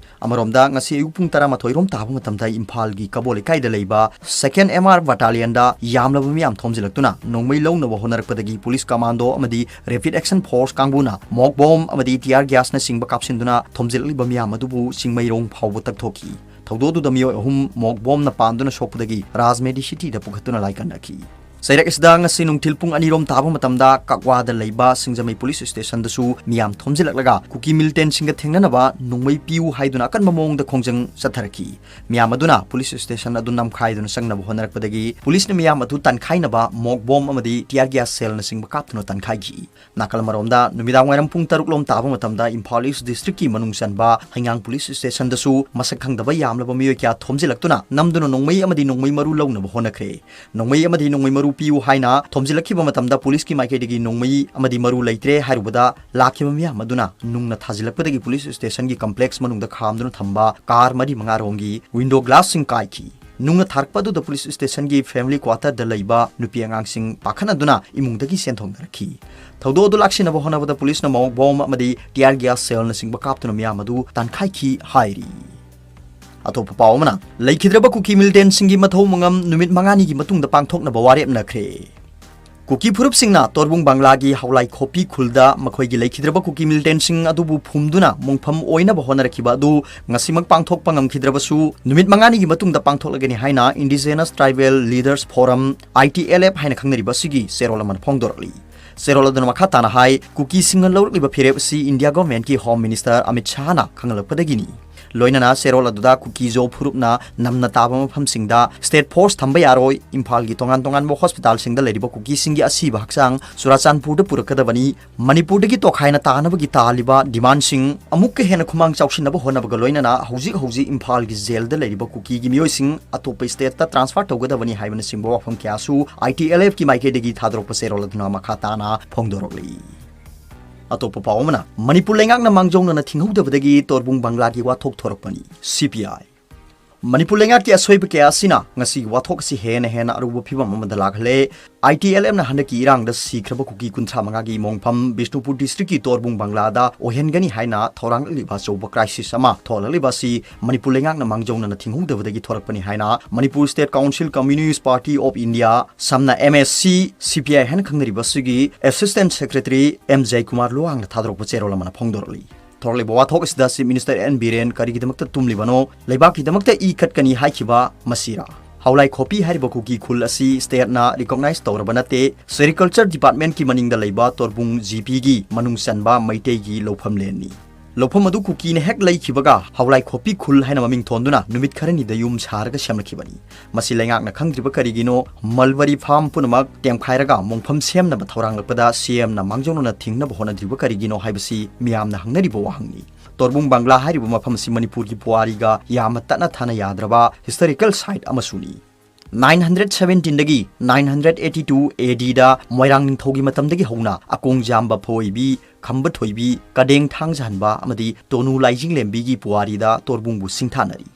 ꯑꯃꯔꯣꯝꯗ, ꯉꯁꯤ ꯑꯌꯨꯛ ꯄꯨꯡ ꯇꯔꯥꯃꯥꯊꯣꯏ ꯔꯣꯝ ꯇꯥꯕ ꯃꯇꯝꯗ ꯏꯝꯐꯥꯜꯒꯤ ꯀꯕꯣ ꯂꯩꯀꯥꯏꯗ ꯂꯩꯕ ꯁꯦꯀꯦꯟ ꯑꯦꯝ ꯑꯥꯔ ꯕꯠꯇꯥꯂꯤꯌꯟꯗ ꯌꯥꯝꯂꯕ ꯃꯤꯌꯥꯝ ꯊꯣꯝꯖꯤꯜꯂꯛꯇꯨꯅ ꯅꯣꯡꯃꯩ ꯂꯧꯅꯕ ꯍꯣꯠꯅꯔꯛꯄꯗꯒꯤ ꯄꯨꯂꯤꯁ ꯀꯃꯥꯟꯗꯣ ꯑꯃꯗꯤ ꯔꯦꯄꯤꯗ ꯑꯦꯛꯁꯟ ꯐꯣꯔꯁ ꯀꯥꯡꯕꯨꯅ ꯃꯣꯛ ꯕꯣꯝ ꯑꯃꯗꯤ ꯇꯤꯌꯥꯔ ꯒ꯭ꯌꯥꯁꯅꯆꯤꯡꯕ ꯀꯥꯞꯁꯤꯟꯗꯨꯅ ꯊꯣꯝꯖꯤꯜꯂꯛꯂꯤꯕ ꯃꯤꯌꯥꯝ ꯑꯗꯨꯕꯨ ꯆꯤꯡꯃꯩꯔꯣꯡ ꯐꯥꯎꯕ ꯇꯛꯊꯣꯛꯈꯤ꯫ ꯊꯧꯗꯣꯛ ꯑꯗꯨꯗ ꯃꯤꯑꯣꯏ ꯑꯍꯨꯝ ꯃꯣꯛ ꯕꯣꯝꯅ ꯄꯥꯟꯗꯨꯅ ꯁꯣꯛꯄꯗꯒꯤ ꯔꯥꯖꯃꯦꯗꯤ ꯁꯤꯇꯤꯗ ꯄꯨꯈꯠꯇꯨꯅ ꯂꯥꯏꯀꯠꯅꯈꯤ꯫ ꯆꯩꯔꯛ ꯑꯁꯤꯗ ꯉꯁꯤ ꯅꯨꯡꯊꯤꯜ ꯄꯨꯡ ꯑꯅꯤꯔꯣꯝ ꯇꯥꯕ ꯃꯇꯝꯗ ꯀꯛꯋꯥꯗ ꯂꯩꯕ ꯁꯤꯡꯖꯃꯩ ꯄꯨꯂꯤꯁ ꯁ꯭ꯇꯦꯁꯟꯗꯁꯨ ꯃꯤꯌꯥꯝ ꯊꯣꯝꯖꯤꯜꯂꯛꯂꯒ ꯀꯨꯀꯤ ꯃꯤꯂꯤꯇꯦꯟꯁꯤꯡꯒ ꯊꯦꯡꯅꯅꯕ ꯅꯣꯡꯃꯩ ꯄꯤꯌꯨ ꯍꯥꯏꯗꯨꯅ ꯑꯀꯟꯕ ꯃꯑꯣꯡꯗ ꯈꯣꯡꯖꯪ ꯆꯠꯊꯔꯛꯈꯤ꯫ ꯃꯤꯌꯥꯝ ꯑꯗꯨꯅ ꯄꯨꯂꯤꯁ ꯁ꯭ꯇꯦꯁꯟ ꯑꯗꯨ ꯅꯝꯈꯥꯏꯗꯨꯅ ꯆꯪꯅꯕ ꯍꯣꯠꯅꯔꯛꯄꯗꯒꯤ ꯄꯨꯂꯤꯁꯅ ꯃꯤꯌꯥꯝ ꯑꯗꯨ ꯇꯥꯟꯈꯥꯏꯅꯕ ꯃꯣꯛ ꯕꯣꯝ ꯑꯃꯗꯤ ꯇꯤꯌꯥꯔ ꯒ꯭ꯌꯥꯁ ꯁꯦꯜꯅꯆꯤꯡꯕ ꯀꯥꯞꯇꯨꯅ ꯇꯥꯟꯈꯥꯏꯈꯤ꯫ ꯅꯥꯀꯜ ꯑꯃꯔꯣꯝꯗ, ꯅꯨꯃꯤꯗꯥꯡ ꯋꯥꯏꯔꯝ ꯄꯨꯡ ꯇꯔꯨꯛ ꯂꯣꯝ ꯇꯥꯕ ꯃꯇꯝꯗ ꯏꯝꯐꯥꯜ ꯏꯁ ꯗꯤꯁꯇ꯭ꯔꯤꯛꯀꯤ ꯃꯅꯨꯡ ꯆꯟꯕ ꯍꯩꯉꯥꯡ ꯄꯨꯂꯤꯁ ꯁ꯭ꯇꯦꯁꯟꯗꯁꯨ ꯃꯁꯛ ꯈꯪꯗꯕ ꯌꯥꯝꯂꯕ ꯃꯤꯑꯣꯏ ꯀꯌꯥ ꯊꯣꯝꯖꯤꯜꯂꯛꯇꯨꯅ ꯅꯝꯗꯨꯅ ꯅꯣꯡꯃꯩ ꯑꯃꯗꯤ ꯅꯣꯡꯃꯩ ꯃꯔꯨ ꯂꯧꯅꯕ ꯍꯣꯠꯅꯈ꯭ꯔꯦ꯫ ꯅꯣꯡꯃꯩ ꯑꯃꯗꯤ ꯅꯣꯡꯃꯩ ꯃꯔꯨ ꯄꯤꯌꯨ ꯍꯥꯏꯅ ꯊꯣꯝꯖꯤꯜꯂꯛꯈꯤꯕ ꯃꯇꯝꯗ ꯄꯨꯂꯤꯁꯀꯤ ꯃꯥꯏꯀꯩꯗꯒꯤ ꯅꯣꯡꯃꯩ ꯑꯃꯗꯤ ꯃꯔꯨ ꯂꯩꯇ꯭ꯔꯦ ꯍꯥꯏꯔꯨꯕꯗ, ꯂꯥꯛꯈꯤꯕ ꯃꯤꯌꯥꯝ ꯑꯗꯨꯅ ꯅꯨꯡꯅ ꯊꯥꯖꯤꯜꯂꯛꯄꯗꯒꯤ ꯄꯨꯂꯤꯁ ꯁ꯭ꯇꯦꯁꯟꯒꯤ ꯀꯝꯄ꯭ꯂꯦꯛꯁ ꯃꯅꯨꯡꯗ ꯈꯥꯝꯗꯨꯅ ꯊꯝꯕ ꯀꯥꯔ ꯃꯔꯤ ꯃꯉꯥꯔꯣꯝꯒꯤ ꯋꯤꯟꯗꯣ ꯒ꯭ꯂꯥꯁꯁꯤꯡ ꯀꯥꯏꯈꯤ꯫ ꯅꯨꯡꯅ ꯊꯥꯔꯛꯄ ꯑꯗꯨꯗ ꯄꯨꯂꯤꯁ ꯁ꯭ꯇꯦꯁꯟꯒꯤ ꯐꯦꯃꯤꯂꯤ ꯀ꯭ꯋꯥꯇꯔꯗ ꯂꯩꯕ ꯅꯨꯄꯤ ꯑꯉꯥꯡꯁꯤꯡ ꯄꯥꯈꯠꯅꯗꯨꯅ ꯏꯃꯨꯡꯗꯒꯤ ꯆꯦꯟꯊꯣꯛꯅꯔꯛꯈꯤ꯫ ꯊꯧꯗꯣꯛ ꯑꯗꯨ ꯂꯥꯛꯁꯤꯟꯅꯕ ꯍꯣꯠꯅꯕꯗ ꯄꯨꯂꯤꯁꯅ ꯃꯣꯛ ꯕꯣꯝ ꯑꯃꯗꯤ ꯇꯤꯌꯥꯔ ꯒ꯭ꯌꯥꯁ ꯁꯦꯜꯅꯆꯤꯡꯕ ꯀꯥꯞꯇꯨꯅ ꯃꯤꯌꯥꯝ ꯑꯗꯨ ꯇꯥꯟꯈꯥꯏꯈꯤ ꯍꯥꯏꯔꯤ꯫ ꯑꯇꯣꯞꯄ ꯄꯥꯎ ꯑꯃꯅ, ꯂꯩꯈꯤꯗ꯭ꯔꯕ ꯀꯨꯀꯤ ꯃꯤꯂꯤꯇꯦꯟꯁꯤꯡꯒꯤ ꯃꯊꯧ ꯃꯉꯝ ꯅꯨꯃꯤꯠ ꯃꯉꯥꯅꯤꯒꯤ ꯃꯇꯨꯡꯗ ꯄꯥꯡꯊꯣꯛꯅꯕ ꯋꯥꯔꯦꯞꯅꯈ꯭ꯔꯦ꯫ ꯀꯨꯀꯤ ꯐꯨꯔꯨꯞꯁꯤꯡꯅ ꯇꯣꯔꯕꯨꯡ ꯕꯪꯂꯥꯒꯤ ꯍꯧꯂꯥꯏ ꯈꯣꯄꯤ ꯈꯨꯜꯗ ꯃꯈꯣꯏꯒꯤ ꯂꯩꯈꯤꯗ꯭ꯔꯕ ꯀꯨꯀꯤ ꯃꯤꯂꯤꯇꯦꯟꯁꯤꯡ ꯑꯗꯨꯕꯨ ꯐꯨꯝꯗꯨꯅ ꯃꯣꯡꯐꯝ ꯑꯣꯏꯅꯕ ꯍꯣꯠꯅꯔꯛꯈꯤꯕ ꯑꯗꯨ ꯉꯁꯤꯃꯛ ꯄꯥꯡꯊꯣꯛꯄ ꯉꯝꯈꯤꯗ꯭ꯔꯕꯁꯨ, ꯅꯨꯃꯤꯠ ꯃꯉꯥꯅꯤꯒꯤ ꯃꯇꯨꯡꯗ ꯄꯥꯡꯊꯣꯛꯂꯒꯅꯤ ꯍꯥꯏꯅ Indigenous Tribal Leaders Forum, I T L F ꯍꯥꯏꯅ ꯈꯪꯅꯔꯤꯕ ꯑꯁꯤꯒꯤ ꯆꯦꯔꯣꯜ ꯑꯃꯅ ꯐꯣꯡꯗꯣꯔꯛꯂꯤ꯫ ꯆꯦꯔꯣꯜ ꯑꯗꯨꯅ ꯃꯈꯥ ꯇꯥꯅ ꯍꯥꯏ, ꯀꯨꯀꯤꯁꯤꯡꯅ ꯂꯧꯔꯛꯂꯤꯕ ꯐꯤꯔꯦꯞ ꯑꯁꯤ ꯏꯟꯗꯤꯌꯥ ꯒꯣꯚꯔꯟꯃꯦꯟꯠꯀꯤ ꯍꯣꯝ ꯃꯤꯅꯤꯁꯇꯔ ꯑꯃꯤꯠ ꯁꯥꯍꯅ ꯈꯪꯍꯜꯂꯛꯄꯗꯒꯤꯅꯤ꯫ ꯂꯣꯏꯅꯅ ꯆꯦꯔꯣꯜ ꯑꯗꯨꯗ ꯀꯨꯀꯤ ꯖꯣ ꯐꯨꯔꯨꯞꯅ ꯅꯝꯅ ꯇꯥꯕ ꯃꯐꯝꯁꯤꯡꯗ ꯁ꯭ꯇꯦꯠ ꯐꯣꯔꯁ ꯊꯝꯕ ꯌꯥꯔꯣꯏ, ꯏꯝꯐꯥꯜꯒꯤ ꯇꯣꯉꯥꯟ ꯇꯣꯉꯥꯟꯕ ꯍꯣꯁꯄꯤꯇꯥꯜꯁꯤꯡꯗ ꯂꯩꯔꯤꯕ ꯀꯨꯀꯤꯁꯤꯡꯒꯤ ꯑꯁꯤꯕ ꯍꯛꯆꯥꯡ ꯆꯨꯔꯥꯆꯥꯟꯄꯨꯔꯗ ꯄꯨꯔꯛꯀꯗꯕꯅꯤ, ꯃꯅꯤꯄꯨꯔꯗꯒꯤ ꯇꯣꯈꯥꯏꯅ ꯇꯥꯅꯕꯒꯤ ꯇꯥꯜꯂꯤꯕ ꯗꯤꯃꯥꯟꯁꯤꯡ ꯑꯃꯨꯛꯀ ꯍꯦꯟꯅ ꯈꯨꯃꯥꯡ ꯆꯥꯎꯁꯤꯟꯅꯕ ꯍꯣꯠꯅꯕꯒ ꯂꯣꯏꯅꯅ ꯍꯧꯖꯤꯛ ꯍꯧꯖꯤꯛ ꯏꯝꯐꯥꯜꯒꯤ ꯖꯦꯜꯗ ꯂꯩꯔꯤꯕ ꯀꯨꯀꯤꯒꯤ ꯃꯤꯑꯣꯏꯁꯤꯡ ꯑꯇꯣꯞꯄ ꯁ꯭ꯇꯦꯠꯇ ꯇ꯭ꯔꯥꯟꯁꯐꯔ ꯇꯧꯒꯗꯕꯅꯤ ꯍꯥꯏꯕꯅꯆꯤꯡꯕ ꯋꯥꯐꯝ ꯀꯌꯥꯁꯨ I T L F ꯀꯤ ꯃꯥꯏꯀꯩꯗꯒꯤ ꯊꯥꯗꯣꯔꯛꯄ ꯆꯦꯔꯣꯜ ꯑꯗꯨꯅ ꯃꯈꯥ ꯇꯥꯅ ꯐꯣꯡꯗꯣꯔꯛꯂꯤ꯫ ꯑꯇꯣꯞꯄ ꯄꯥꯎ ꯑꯃꯅ, ꯃꯅꯤꯄꯨꯔ ꯂꯩꯉꯥꯛꯅ ꯃꯥꯡꯖꯧꯅꯅ ꯊꯤꯡꯍꯧꯗꯕꯗꯒꯤ ꯇꯣꯔꯕꯨꯡ ꯕꯪꯂꯥꯒꯤ ꯋꯥꯊꯣꯛ ꯊꯣꯔꯛꯄꯅꯤ, C P I꯫ ꯃꯅꯤꯄꯨꯔ ꯂꯩꯉꯥꯛꯀꯤ ꯑꯁꯣꯏꯕ ꯀꯌꯥ ꯑꯁꯤꯅ ꯉꯁꯤꯒꯤ ꯋꯥꯊꯣꯛ ꯑꯁꯤ ꯍꯦꯟꯅ ꯍꯦꯟꯅ ꯑꯔꯨꯕ ꯐꯤꯚꯝ ꯑꯃꯗ ꯂꯥꯛꯍꯜꯂꯦ꯫ I T L F ꯅ ꯍꯟꯗꯛꯀꯤ ꯏꯔꯥꯡꯗ ꯁꯤꯈ꯭ꯔꯕ ꯀꯨꯀꯤ ꯀꯨꯟꯊ꯭ꯔꯥ ꯃꯉꯥꯒꯤ ꯃꯣꯡꯐꯝ ꯕꯤꯁꯅꯨꯄꯨꯔ ꯗꯤꯁꯇ꯭ꯔꯤꯛꯀꯤ ꯇꯣꯔꯕꯨꯡ ꯕꯪꯂꯥꯗ ꯑꯣꯏꯍꯟꯒꯅꯤ ꯍꯥꯏꯅ ꯊꯧꯔꯥꯡꯂꯛꯂꯤꯕ ꯑꯆꯧꯕ ꯀ꯭ꯔꯥꯏꯁꯤꯁ ꯑꯃ ꯊꯣꯛꯍꯜꯂꯛꯂꯤꯕ ꯑꯁꯤ ꯃꯅꯤꯄꯨꯔ ꯂꯩꯉꯥꯛꯅ ꯃꯥꯡꯖꯧꯅꯅ ꯊꯤꯡꯍꯧꯗꯕꯗꯒꯤ ꯊꯣꯔꯛꯄꯅꯤ ꯍꯥꯏꯅ Manipur State Council Communist Party of India, ꯁꯝꯅ M S C, C P I ꯍꯥꯏꯅ ꯈꯪꯅꯔꯤꯕ ꯑꯁꯤꯒꯤ Assistant Secretary M ꯖꯌꯀꯨꯃꯥꯔ ꯂꯨꯋꯥꯡꯅ ꯊꯥꯗꯣꯔꯛꯄ ꯆꯦꯔꯣꯜ ꯑꯃꯅ ꯐꯣꯡꯗꯣꯔꯛꯂꯤ꯫ ꯊꯣꯔꯛꯂꯤꯕ ꯋꯥꯊꯣꯛ ꯑꯁꯤꯗ Chief Minister N ꯕꯤꯔꯦꯟ ꯀꯔꯤꯒꯤꯗꯃꯛꯇ ꯇꯨꯝꯂꯤꯕꯅꯣ? ꯂꯩꯕꯥꯛꯀꯤꯗꯃꯛꯇ ꯏ ꯀꯠꯀꯅꯤ ꯍꯥꯏꯈꯤꯕ ꯃꯁꯤꯔꯥ? ꯍꯥꯎꯂꯥꯏ ꯈꯣꯄꯤ ꯍꯥꯏꯔꯤꯕ ꯀꯨꯀꯤ ꯈꯨꯜ ꯑꯁꯤ state ꯅ recognize ꯇꯧꯔꯕ ꯅꯠꯇꯦ꯫ Sericulture department ꯀꯤ ꯃꯅꯤꯡꯗ ꯂꯩꯕ ꯇꯣꯔꯕꯨꯡ G P ꯒꯤ ꯃꯅꯨꯡ ꯆꯟꯕ ꯃꯩꯇꯩꯒꯤ ꯂꯧꯐꯝ ꯂꯦꯟꯅꯤ꯫ ꯂꯧꯐꯝ ꯑꯗꯨ ꯀꯨꯀꯤꯅ ꯍꯦꯛ ꯂꯩꯈꯤꯕꯒ ꯍꯥꯎꯂꯥꯏ ꯈꯣꯄꯤ ꯈꯨꯜ ꯍꯥꯏꯅ ꯃꯃꯤꯡ ꯊꯣꯟꯗꯨꯅ ꯅꯨꯃꯤꯠ ꯈꯔꯅꯤꯗ ꯌꯨꯝ ꯁꯥꯔꯒ ꯁꯦꯝꯂꯛꯈꯤꯕꯅꯤ꯫ ꯃꯁꯤ ꯂꯩꯉꯥꯛꯅ ꯈꯪꯗ꯭ꯔꯤꯕ ꯀꯔꯤꯒꯤꯅꯣ, mulberry farm ꯄꯨꯝꯅꯃꯛ ꯇꯦꯝꯈꯥꯏꯔꯒ ꯃꯣꯡꯐꯝ ꯁꯦꯝꯅꯕ ꯊꯧꯔꯥꯡꯂꯛꯄꯗ C M ꯅ ꯃꯥꯡꯖꯧꯅꯅ ꯊꯤꯡꯅꯕ ꯍꯣꯠꯅꯗ꯭ꯔꯤꯕ ꯀꯔꯤꯒꯤꯅꯣ ꯍꯥꯏꯕꯁꯤ ꯃꯤꯌꯥꯝꯅ ꯍꯪꯅꯔꯤꯕ ꯋꯥꯍꯪꯅꯤ꯫ ꯇꯣꯔꯕꯨꯡ ꯕꯪꯒ꯭ꯂꯥ ꯍꯥꯏꯔꯤꯕ ꯃꯐꯝ ꯑꯁꯤ ꯃꯅꯤꯄꯨꯔꯒꯤ ꯄꯨꯋꯥꯔꯤꯒ ꯌꯥꯝꯅ ꯇꯠꯅ ꯊꯥꯅ ꯌꯥꯗ꯭ꯔꯕ historical site ꯑꯃꯁꯨꯅꯤ꯫ Nine hundred seventeen ꯗꯒꯤ nine hundred eighty two A D ꯗ ꯃꯣꯏꯔꯥꯡ ꯅꯤꯡꯊꯧꯒꯤ ꯃꯇꯝꯗꯒꯤ ꯍꯧꯅ ꯑꯀꯣꯡꯖꯥꯝꯕ ꯐꯣꯏꯕꯤ, ꯈꯝꯕ ꯊꯣꯏꯕꯤ, ꯀꯗꯦꯡ ꯊꯥꯡꯖꯍꯟꯕ ꯑꯃꯗꯤ ꯇꯣꯅꯨ ꯂꯥꯏꯖꯤꯡꯂꯦꯝꯕꯤꯒꯤ ꯄꯨꯋꯥꯔꯤꯗ ꯇꯣꯔꯕꯨꯡꯕꯨ ꯁꯤꯡꯊꯥꯅꯔꯤ꯫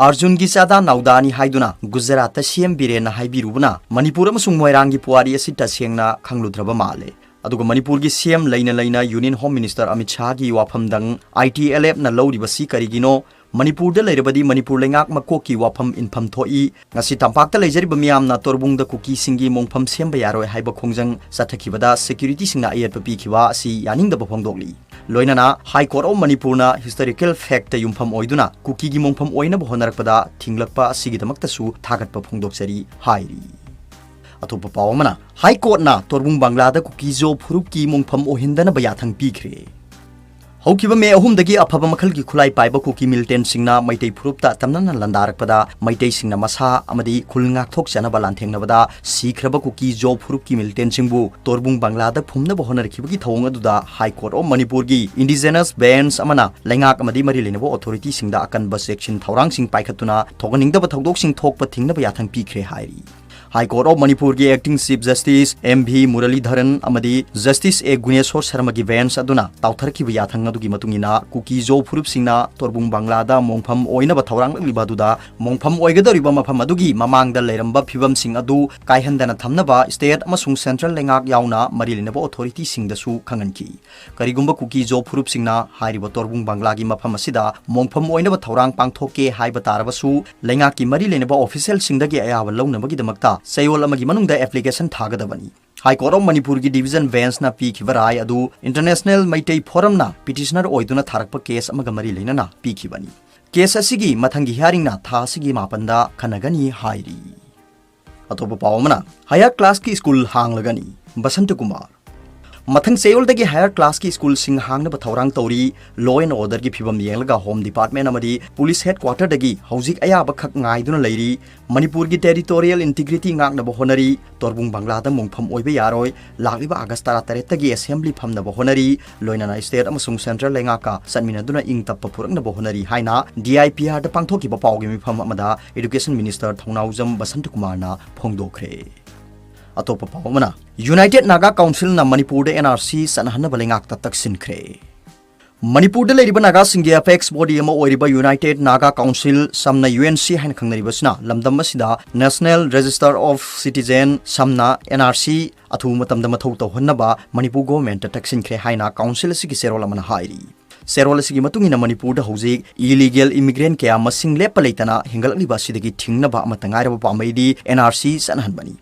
ꯑꯔꯖꯨꯟꯒꯤ ꯆꯥꯗꯥ ꯅꯥꯎꯗꯥꯅꯤ ꯍꯥꯏꯗꯨꯅ ꯒꯨꯖꯔꯥꯠꯇ ꯁꯦꯝꯕꯤꯔꯦꯅ ꯍꯥꯏꯕꯤꯔꯨꯕꯅ ꯃꯅꯤꯄꯨꯔ ꯑꯃꯁꯨꯡ ꯃꯣꯏꯔꯥꯡꯒꯤ ꯄꯨꯋꯥꯔꯤ ꯑꯁꯤ ꯇꯁꯦꯡꯅ ꯈꯪꯂꯨꯗ꯭ꯔꯕ ꯃꯥꯜꯂꯦ꯫ ꯑꯗꯨꯒ ꯃꯅꯤꯄꯨꯔꯒꯤ C M ꯂꯩꯅ ꯂꯩꯅ Union Home Minister Amit ꯁꯥꯍꯒꯤ ꯋꯥꯐꯝꯗꯪ I T L F ꯅ ꯂꯧꯔꯤꯕꯁꯤ ꯀꯔꯤꯒꯤꯅꯣ? ꯃꯅꯤꯄꯨꯔꯗ ꯂꯩꯔꯕꯗꯤ ꯃꯅꯤꯄꯨꯔ ꯂꯩꯉꯥꯛ ꯃꯀꯣꯛꯀꯤ ꯋꯥꯐꯝ ꯏꯟꯐꯝ ꯊꯣꯛꯏ꯫ ꯉꯁꯤ ꯇꯝꯄꯥꯛꯇ ꯂꯩꯖꯔꯤꯕ ꯃꯤꯌꯥꯝꯅ ꯇꯣꯔꯕꯨꯡꯗ ꯀꯨꯀꯤꯁꯤꯡꯒꯤ ꯃꯣꯡꯐꯝ ꯁꯦꯝꯕ ꯌꯥꯔꯣꯏ ꯍꯥꯏꯕ ꯈꯣꯡꯖꯪ ꯆꯠꯊꯈꯤꯕꯗ security ꯁꯤꯡꯅ ꯑꯌꯦꯠꯄ ꯄꯤꯈꯤꯕ ꯑꯁꯤ ꯌꯥꯅꯤꯡꯗꯕ ꯐꯣꯡꯗꯣꯛꯂꯤ꯫ ꯂꯣꯏꯅꯅ High Court of ꯃꯅꯤꯄꯨꯔꯅ historical fact ꯇ ꯌꯨꯝꯐꯝ ꯑꯣꯏꯗꯨꯅ ꯀꯨꯀꯤꯒꯤ ꯃꯣꯡꯐꯝ ꯑꯣꯏꯅꯕ ꯍꯣꯠꯅꯔꯛꯄꯗ ꯊꯤꯡꯂꯛꯄ ꯑꯁꯤꯒꯤꯗꯃꯛꯇꯁꯨ ꯊꯥꯒꯠꯄ ꯐꯣꯡꯗꯣꯛꯆꯔꯤ ꯍꯥꯏꯔꯤ꯫ ꯑꯇꯣꯞꯄ ꯄꯥꯎ ꯑꯃꯅ, High Court ꯅ ꯇꯣꯔꯕꯨꯡ ꯕꯪꯒ꯭ꯂꯥꯗ ꯀꯨꯀꯤ ꯖꯣ ꯐꯨꯔꯨꯞꯀꯤ ꯃꯣꯡꯐꯝ ꯑꯣꯏꯍꯟꯗꯅꯕ ꯌꯥꯊꯪ ꯄꯤꯈ꯭ꯔꯦ꯫ ꯍꯧꯈꯤꯕ ꯃꯦ ꯑꯍꯨꯝꯗꯒꯤ ꯑꯐꯕ ꯃꯈꯜꯒꯤ ꯈꯨꯠꯂꯥꯏ ꯄꯥꯏꯕ ꯀꯨꯀꯤ militant ꯁꯤꯡꯅ ꯃꯩꯇꯩ ꯐꯨꯔꯨꯞꯇ ꯇꯝꯅꯅ ꯂꯥꯟꯗꯥꯔꯛꯄꯗ ꯃꯩꯇꯩꯁꯤꯡꯅ ꯃꯁꯥ ꯑꯃꯗꯤ ꯈꯨꯜ ꯉꯥꯛꯊꯣꯛꯆꯅꯕ ꯂꯥꯟꯊꯦꯡꯅꯕꯗ ꯁꯤꯈ꯭ꯔꯕ ꯀꯨꯀꯤ ꯖꯣ ꯐꯨꯔꯨꯞꯀꯤ militant ꯁꯤꯡꯕꯨ ꯇꯣꯔꯕꯨꯡ ꯕꯪꯒ꯭ꯂꯥꯗ ꯐꯨꯝꯅꯕ ꯍꯣꯠꯅꯔꯛꯈꯤꯕꯒꯤ ꯊꯧꯑꯣꯡ ꯑꯗꯨꯗ High Court of ꯃꯅꯤꯄꯨꯔꯒꯤ indigenous bench ꯑꯃꯅ ꯂꯩꯉꯥꯛ ꯑꯃꯗꯤ ꯃꯔꯤ ꯂꯩꯅꯕ authority ꯁꯤꯡꯗ ꯑꯀꯟꯕ ꯆꯦꯛꯁꯤꯟ ꯊꯧꯔꯥꯡꯁꯤꯡ ꯄꯥꯏꯈꯠꯇꯨꯅ ꯊꯣꯛꯍꯟꯅꯤꯡꯗꯕ ꯊꯧꯗꯣꯛꯁꯤꯡ ꯊꯣꯛꯄ ꯊꯤꯡꯅꯕ ꯌꯥꯊꯪ ꯄꯤꯈ꯭ꯔꯦ ꯍꯥꯏꯔꯤ꯫ High Court of ꯃꯅꯤꯄꯨꯔꯒꯤ acting Chief Justice M V ꯃꯨꯔꯂꯤꯙꯔꯟ ꯑꯃꯗꯤ Justice A ꯒꯨꯅꯦꯁꯣꯔ ꯁꯔꯃꯒꯤ bench ꯑꯗꯨꯅ ꯇꯥꯎꯊꯔꯛꯈꯤꯕ ꯌꯥꯊꯪ ꯑꯗꯨꯒꯤ ꯃꯇꯨꯡ ꯏꯟꯅ ꯀꯨꯀꯤ ꯖꯣ ꯐꯨꯔꯨꯞꯁꯤꯡꯅ ꯇꯣꯔꯕꯨꯡ ꯕꯪꯒ꯭ꯂꯥꯗ ꯃꯣꯡꯐꯝ ꯑꯣꯏꯅꯕ ꯊꯧꯔꯥꯡꯂꯛꯂꯤꯕ ꯑꯗꯨꯗ ꯃꯣꯡꯐꯝ ꯑꯣꯏꯒꯗꯧꯔꯤꯕ ꯃꯐꯝ ꯑꯗꯨꯒꯤ ꯃꯃꯥꯡꯗ ꯂꯩꯔꯝꯕ ꯐꯤꯕꯝꯁꯤꯡ ꯑꯗꯨ ꯀꯥꯏꯍꯟꯗꯅ ꯊꯝꯅꯕ state ꯑꯃꯁꯨꯡ central ꯂꯩꯉꯥꯛ ꯌꯥꯎꯅ ꯃꯔꯤ ꯂꯩꯅꯕ authority ꯁꯤꯡꯗꯁꯨ ꯈꯪꯍꯟꯈꯤ꯫ ꯀꯔꯤꯒꯨꯝꯕ ꯀꯨꯀꯤ ꯖꯣ ꯐꯨꯔꯨꯞꯁꯤꯡꯅ ꯍꯥꯏꯔꯤꯕ ꯇꯣꯔꯕꯨꯡ ꯕꯪꯒ꯭ꯂꯥꯒꯤ ꯃꯐꯝ ꯑꯁꯤꯗ ꯃꯣꯡꯐꯝ ꯑꯣꯏꯅꯕ ꯊꯧꯔꯥꯡ ꯄꯥꯡꯊꯣꯛꯀꯦ ꯍꯥꯏꯕ ꯇꯥꯔꯕꯁꯨ, ꯂꯩꯉꯥꯛꯀꯤ ꯃꯔꯤ ꯂꯩꯅꯕ official ꯁꯤꯡꯗꯒꯤ ꯑꯌꯥꯕ ꯂꯧꯅꯕꯒꯤꯗꯃꯛꯇ ꯆꯌꯣꯜ ꯑꯃꯒꯤ ꯃꯅꯨꯡꯗ application ꯊꯥꯒꯗꯕꯅꯤ꯫ High Court of ꯃꯅꯤꯄꯨꯔꯒꯤ division bench ꯅ ꯄꯤꯈꯤꯕ ꯔꯥꯏ ꯑꯗꯨ International ꯃꯩꯇꯩ Forum ꯅ petitioner ꯑꯣꯏꯗꯨꯅ ꯊꯥꯔꯛꯄ case ꯑꯃꯒ ꯃꯔꯤ ꯂꯩꯅꯅ ꯄꯤꯈꯤꯕꯅꯤ꯫ ꯀꯦꯁ ꯑꯁꯤꯒꯤ ꯃꯊꯪꯒꯤ ꯍꯤꯌꯥꯔꯤꯡꯅ ꯊꯥ ꯑꯁꯤꯒꯤ ꯃꯥꯄꯟꯗ ꯈꯟꯅꯒꯅꯤ ꯍꯥꯏꯔꯤ꯫ ꯑꯇꯣꯞꯄ ꯄꯥꯎ ꯑꯃꯅ, ꯍꯥꯌꯔ ꯀ꯭ꯂꯥꯁꯀꯤ ꯁ꯭ꯀꯨꯜ ꯍꯥꯡꯂꯒꯅꯤ, ꯕꯁꯟꯇ ꯀꯨꯃꯥꯔ꯫ ꯃꯊꯪ ꯆꯌꯣꯜꯗꯒꯤ ꯍꯥꯌꯔ ꯀ꯭ꯂꯥꯁꯀꯤ ꯁ꯭ꯀꯨꯜꯁꯤꯡ ꯍꯥꯡꯅꯕ ꯊꯧꯔꯥꯡ ꯇꯧꯔꯤ꯫ Law and Orderꯒꯤ ꯐꯤꯕꯝ ꯌꯦꯡꯂꯒ Home Department ꯑꯃꯗꯤ Police Headquarterꯗꯒꯤ ꯍꯧꯖꯤꯛ ꯑꯌꯥꯕꯈꯛ ꯉꯥꯏꯗꯨꯅ ꯂꯩꯔꯤ꯫ ꯃꯅꯤꯄꯨꯔꯒꯤ territorial integrity ꯉꯥꯛꯅꯕ ꯍꯣꯠꯅꯔꯤ꯫ ꯇꯣꯔꯕꯨꯡ ꯕꯪꯒ꯭ꯂꯥꯗ ꯃꯣꯡꯐꯝ ꯑꯣꯏꯕ ꯌꯥꯔꯣꯏ꯫ ꯂꯥꯛꯂꯤꯕ ꯑꯥꯒꯁ ꯇꯔꯥꯇꯔꯦꯠꯇꯒꯤ assembly ꯐꯝꯅꯕ ꯍꯣꯠꯅꯔꯤ꯫ ꯂꯣꯏꯅꯅ state ꯑꯃꯁꯨꯡ central ꯂꯩꯉꯥꯛꯀ ꯆꯠꯃꯤꯟꯅꯗꯨꯅ ꯏꯪ ꯇꯞꯄ ꯄꯨꯔꯛꯅꯕ ꯍꯣꯠꯅꯔꯤ ꯍꯥꯏꯅ DIPRꯗ ꯄꯥꯡꯊꯣꯛꯈꯤꯕ ꯄꯥꯎꯒꯤ ꯃꯤꯐꯝ ꯑꯃꯗ Education Minister ꯊꯧꯅꯥꯎꯖꯝ ꯕꯁꯟꯇ ꯀꯨꯃꯥꯔꯅ ꯐꯣꯡꯗꯣꯛꯈ꯭ꯔꯦ꯫ ꯑꯇꯣꯞꯄ ꯄꯥꯎ ꯑꯃꯅ, United Naga Councilꯅ ꯃꯅꯤꯄꯨꯔꯗ NRC ꯆꯠꯅꯍꯟꯅꯕ ꯂꯩꯉꯥꯛꯇ ꯇꯛꯁꯤꯟꯈ꯭ꯔꯦ꯫ ꯃꯅꯤꯄꯨꯔꯗ ꯂꯩꯔꯤꯕ ꯅꯥꯒꯥꯁꯤꯡꯒꯤ apex body ꯑꯃ ꯑꯣꯏꯔꯤꯕ United Naga Council, ꯁꯝꯅ UNC ꯍꯥꯏꯅ ꯈꯪꯅꯔꯤꯕꯁꯤꯅ, ꯂꯝꯗꯝ ꯑꯁꯤꯗ National Register of Citizen, ꯁꯝꯅ NRC, ꯑꯊꯨꯕ ꯃꯇꯝꯗ ꯃꯊꯧ ꯇꯧꯍꯟꯅꯕ ꯃꯅꯤꯄꯨꯔ governmentꯇ ꯇꯛꯁꯤꯟꯈ꯭ꯔꯦ ꯍꯥꯏꯅ council ꯑꯁꯤꯒꯤ ꯆꯦꯔꯣꯜ ꯑꯃꯅ ꯍꯥꯏꯔꯤ꯫ ꯆꯦꯔꯣꯜ ꯑꯁꯤꯒꯤ ꯃꯇꯨꯡ ꯏꯟꯅ, ꯃꯅꯤꯄꯨꯔꯗ ꯍꯧꯖꯤꯛ illegal immigrant ꯀꯌꯥ ꯃꯁꯤꯡ ꯂꯦꯞꯄ ꯂꯩꯇꯅ ꯍꯦꯟꯒꯠꯂꯛꯂꯤꯕ ꯑꯁꯤꯗꯒꯤ ꯊꯤꯡꯅꯕ ꯑꯃꯠꯇ ꯉꯥꯏꯔꯕ ꯄꯥꯝꯕꯩꯗꯤ NRC ꯆꯠꯅꯍꯟꯕꯅꯤ꯫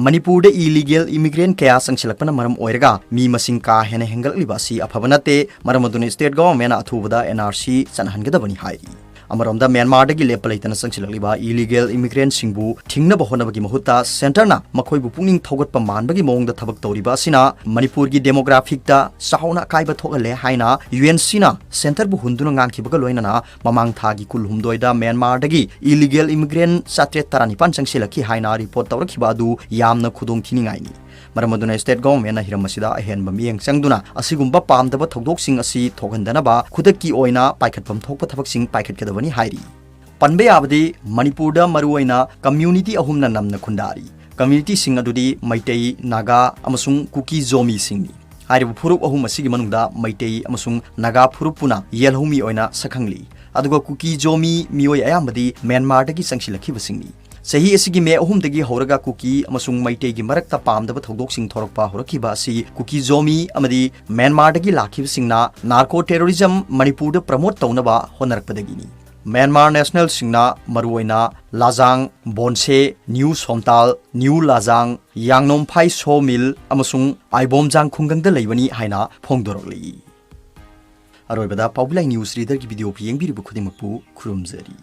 ꯃꯅꯤꯄꯨꯔꯗ illegal immigrant ꯀꯌꯥ ꯆꯪꯁꯤꯜꯂꯛꯄꯅ ꯃꯔꯝ ꯑꯣꯏꯔꯒ ꯃꯤ ꯃꯁꯤꯡ ꯀꯥ ꯍꯦꯟꯅ ꯍꯦꯟꯒꯠꯂꯛꯂꯤꯕ ꯑꯁꯤ ꯑꯐꯕ ꯅꯠꯇꯦ꯫ ꯃꯔꯝ ꯑꯗꯨꯅ state governmentꯅ ꯑꯊꯨꯕꯗ NRC ꯆꯠꯅꯍꯟꯒꯗꯕꯅꯤ ꯍꯥꯏꯔꯤ꯫ ꯑꯃꯔꯣꯝꯗ, ꯃ꯭ꯌꯥꯟꯃꯥꯔꯗꯒꯤ ꯂꯦꯞꯄ ꯂꯩꯇꯅ ꯆꯪꯁꯤꯜꯂꯛꯂꯤꯕ illegal immigrantꯁꯤꯡꯕꯨ ꯊꯤꯡꯅꯕ ꯍꯣꯠꯅꯕꯒꯤ ꯃꯍꯨꯠꯇ centreꯅ ꯃꯈꯣꯏꯕꯨ ꯄꯨꯛꯅꯤꯡ ꯊꯧꯒꯠꯄ ꯃꯥꯟꯕꯒꯤ ꯃꯑꯣꯡꯗ ꯊꯕꯛ ꯇꯧꯔꯤꯕ ꯑꯁꯤꯅ ꯃꯅꯤꯄꯨꯔꯒꯤ demographicꯇ ꯆꯥꯎꯅ ꯑꯀꯥꯏꯕ ꯊꯣꯛꯍꯜꯂꯦ ꯍꯥꯏꯅ UNCꯅ centreꯕꯨ ꯍꯨꯟꯗꯨꯅ ꯉꯥꯡꯈꯤꯕꯒ ꯂꯣꯏꯅꯅ ꯃꯃꯥꯡ ꯊꯥꯒꯤ ꯀꯨꯟꯍꯨꯝꯗꯣꯏꯗ ꯃ꯭ꯌꯥꯟꯃꯥꯔꯗꯒꯤ illegal immigrant ꯆꯥꯇ꯭ꯔꯦꯠ ꯇꯔꯥꯅꯤꯄꯥꯟ ꯆꯪꯁꯤꯜꯂꯛꯈꯤ ꯍꯥꯏꯅ report ꯇꯧꯔꯛꯈꯤꯕ ꯑꯗꯨ ꯌꯥꯝꯅ ꯈꯨꯗꯣꯡꯊꯤꯅꯤꯡꯉꯥꯏꯅꯤ꯫ ꯃꯔꯝ ꯑꯗꯨꯅ state governmentꯅ ꯍꯤꯔꯝ ꯑꯁꯤꯗ ꯑꯍꯦꯟꯕ ꯃꯤꯠꯌꯦꯡ ꯆꯪꯗꯨꯅ ꯑꯁꯤꯒꯨꯝꯕ ꯄꯥꯝꯗꯕ ꯊꯧꯗꯣꯛꯁꯤꯡ ꯑꯁꯤ ꯊꯣꯛꯍꯟꯗꯅꯕ ꯈꯨꯗꯛꯀꯤ ꯑꯣꯏꯅ ꯄꯥꯏꯈꯠꯐꯝ ꯊꯣꯛꯄ ꯊꯕꯛꯁꯤꯡ ꯄꯥꯏꯈꯠꯀꯗꯕꯅꯤ ꯍꯥꯏꯔꯤ꯫ ꯄꯟꯕ ꯌꯥꯕꯗꯤ, ꯃꯅꯤꯄꯨꯔꯗ ꯃꯔꯨꯑꯣꯏꯅ community ꯑꯍꯨꯝꯅ ꯅꯝꯅ ꯈꯨꯟꯗꯥꯔꯤ꯫ Communityꯁꯤꯡ ꯑꯗꯨꯗꯤ ꯃꯩꯇꯩ, ꯅꯥꯒꯥ ꯑꯃꯁꯨꯡ ꯀꯨꯀꯤ ꯖꯣꯃꯤꯁꯤꯡꯅꯤ꯫ ꯍꯥꯏꯔꯤꯕ ꯐꯨꯔꯨꯞ ꯑꯍꯨꯝ ꯑꯁꯤꯒꯤ ꯃꯅꯨꯡꯗ ꯃꯩꯇꯩ ꯑꯃꯁꯨꯡ ꯅꯥꯒꯥ ꯐꯨꯔꯨꯞꯄꯨꯅ ꯌꯦꯜꯍꯧꯃꯤ ꯑꯣꯏꯅ ꯁꯛꯈꯪꯂꯤ꯫ ꯑꯗꯨꯒ ꯀꯨꯀꯤ ꯖꯣꯃꯤ ꯃꯤꯑꯣꯏ ꯑꯌꯥꯝꯕꯗꯤ ꯃ꯭ꯌꯥꯟꯃꯥꯔꯗꯒꯤ ꯆꯪꯁꯤꯜꯂꯛꯈꯤꯕꯁꯤꯡꯅꯤ꯫ ꯆꯍꯤ ꯑꯁꯤꯒꯤ ꯃꯦ ꯑꯍꯨꯝꯗꯒꯤ ꯍꯧꯔꯒ ꯀꯨꯀꯤ ꯑꯃꯁꯨꯡ ꯃꯩꯇꯩꯒꯤ ꯃꯔꯛꯇ ꯄꯥꯝꯗꯕ ꯊꯧꯗꯣꯛꯁꯤꯡ ꯊꯣꯔꯛꯄ ꯍꯧꯔꯛꯈꯤꯕ ꯑꯁꯤ ꯀꯨꯀꯤ ꯖꯣꯃꯤ ꯑꯃꯗꯤ ꯃ꯭ꯌꯥꯟꯃꯥꯔꯗꯒꯤ ꯂꯥꯛꯈꯤꯕꯁꯤꯡꯅ narco terrorism ꯃꯅꯤꯄꯨꯔꯗ promote ꯇꯧꯅꯕ ꯍꯣꯠꯅꯔꯛꯄꯗꯒꯤꯅꯤ꯫ ꯃ꯭ꯌꯥꯟꯃꯥꯔ nationalꯁꯤꯡꯅ ꯃꯔꯨꯑꯣꯏꯅ ꯂꯥꯖꯥꯡ, ꯕꯣꯟꯁꯦ, ꯅ꯭ꯌꯨ ꯁꯣꯝꯇꯥꯜ, ꯅ꯭ꯌꯨ ꯂꯥꯖꯥꯡ, ꯌꯥꯡꯅꯣꯝꯐꯥꯏ sawmill ꯑꯃꯁꯨꯡ ꯑꯥꯏꯕꯣꯝꯖꯥꯡ ꯈꯨꯡꯒꯪꯗ ꯂꯩꯕꯅꯤ ꯍꯥꯏꯅ ꯐꯣꯡꯗꯣꯔꯛꯂꯤ꯫ ꯑꯔꯣꯏꯕꯗ ꯄꯥꯎꯕꯤꯂꯥꯏ ꯅ꯭ꯌꯨꯁ ꯔꯤꯗꯔꯒꯤ ꯚꯤꯗꯤꯑꯣꯕꯨ ꯌꯦꯡꯕꯤꯔꯤꯕ ꯈꯨꯗꯤꯡꯃꯛꯄꯨ ꯈꯨꯔꯨꯝꯖꯔꯤ꯫